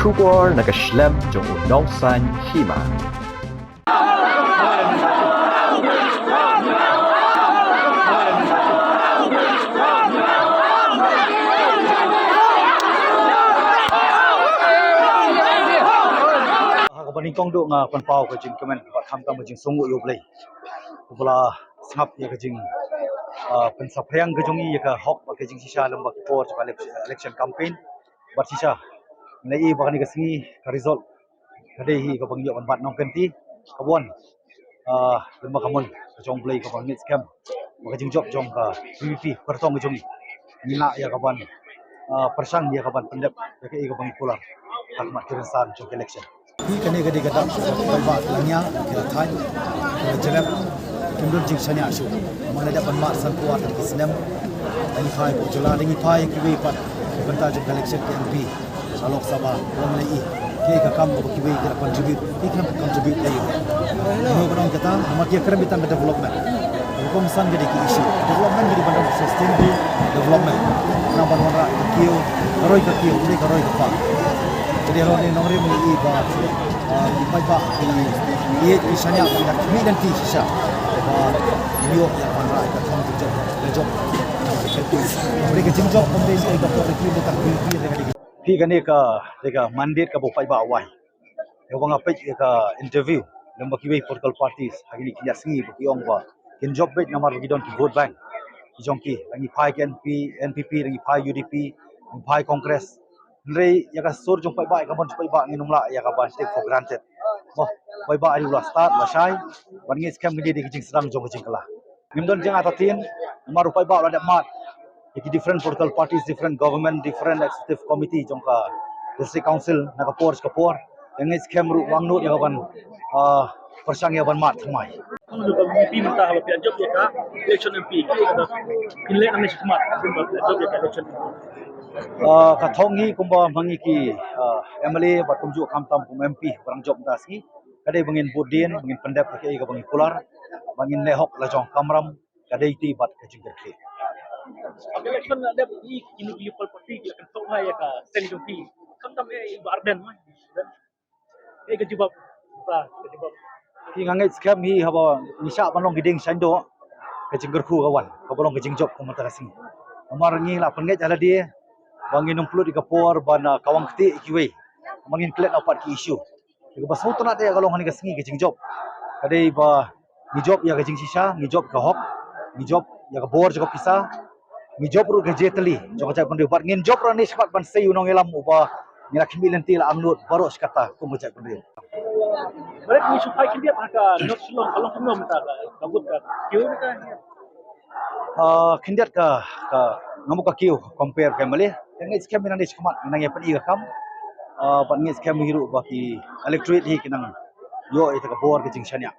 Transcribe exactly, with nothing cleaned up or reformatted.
Khubor na ka shlem jong u nongsaiñ hima. Ha kaba nyngkong duh nga pynpaw ka jingkmen bad khamtam ka jingsngewnguh ïa U Blei uba la sngap ïa ka jing, ah, pynsaphriang ka jong ngi ïa ka hok bad ka jingshisha lem bad ka por jong ka elec-, election campaign. Bad shisha ngi ïohi ba kane ka sngi ka result ka dei hi kaba ngi ïoh ban bat nongkynti. Ka bun, ah, lem bad ka mon ka jong U Blei kaba ngeit skhem ba ka jingjop jong ka VPP kyrtong ka jong ngi, ngi lah ïa ka ban, ah, pyrshang ïa ka ban pyndep ïa kaei kaba ngi kular ha khmat ki rynsan jong ka election. Hi kane ka dei ka dak kaba la ngiah, ki la thait, ki la jrep, kim don jingshaniah shuh. Namar la dep ban mad sanphew ar tylli ki snem. Da ngi phai ha u jylla, da ngi phai kiwei pat ki bynta jong ka election ki MP ha Lok Sabha, ym lei. Kaei ka kam kaba kiwei ki la contribute, ki khlem contribute ei ei. Hynrei ka dei kata, namar ki ïakren beit tang ka development. Ka rukom san ka dei ki issue. Development ka dei ban don sustainable development. Nang ban wanrah ka kiew, ka roi ka kiew, ka roi ka phah. Ka dei halor ne nongrim ngi i ba, ah, ki paidbah ki ïeit ki shaniah ba ki la khmih lynti shisha. Ba ngi ïoh ïa ka wanrah ka thong ka jop, ka jop. Hynrei ka jingjop kam dei ka Doctor Ricky Mutha Ricky. Phi kane ka, ka mandate kaba u paidbah u ai. Ïa ba nga peit ïa ka interview lem bad kiwei political parties ha kine ki ar sngi ba ki ong ba kin jop beit namar ba ki don ki vote bank ki jong ki, la ngi phai ki NP, NPP, la ngi phai UDP, la ngi phai Congress. Hynrei ïa ka sur jong paidbah, ïa ka mon jong paidbah ngin ym lah ïa ka ban take for granted. Mo, paidbah ïa u la stad la shai bad ngeit skhem kine dei ki jingsdang jong ka jingkylla. Ngim don jingartatien namar u paidbah u la dep mad ïa ki different political parties, different government, different executive committee jong ka District Council na ka por sha ka por. Ngeit skhem ruh ba angnud ïa ka ban, ah, pyrshang ïa ban mad thymmai. Kumno ba VPP mynta haba phi la jop ïa ka election MP, ki leh nangne shakhmat, kumba phi la jop ïa ka election MP? Ah, ka thong hi kumba ma ngi ki, ah, MLA bad kumjuh khamtam kum MP ba dang jop mynta sngi, ka dei ba ngin bud dien, ba ngin pyndep ïa kaei kaba ngi kular, ba ngin leh hok la jong kamram, ka dei ti bad ka jingkyrkieh. Ka election la dep, i kine ki local party ki la kynthoh ïa ka seng jong phi. Khamtam i Bah Ardent, mai. Ei ka jubab. Ba ka jubab. Ki, nga ngeit skhem hi haba ngi shah ban long ki dieng shaiñdoh, ka jingkyrkhu ka wan, kaba long ka jingjop kum mynta ka sngi. Namar ngi la pynngeit ha lade ba ngin ym pynlut ïa ka por ban, ah, kawang kti ïa kiwei. Namar ngin klet noh pat ki issue. Ïa kaba sngewtynnat ïa ka long ha kane ka sngi ka jingjop ka dei ba ngi jop ïa ka jingshisha, ngi jop ïa ka hok, ngi jop ïa ka bor jong ka pisa, ngi jop ruh ka jingtylli jong ka jaitbynriew. Bad ngin jop ruh nangne shakhmat ban sei u nongïalam uba ngi la khmih lynti la angnud baroh shi katta kum ka jaitbynriew. Balei ngi shu phai khyndiat ha ka North Shillong, ka long kumno mynta ka, ka vote ka kiew mynta? Ah, khyndiat ka, ka, nga mut ka kiew compare ka MLA. Nga ngeit skhem ngi nang dei shakhmat, ngi nang ïa pyni ka kam. Ah, bad ngeit skhem hi ruh ba ki electorate hi ki nang ïoh ïa ka bor ka jingshaniah.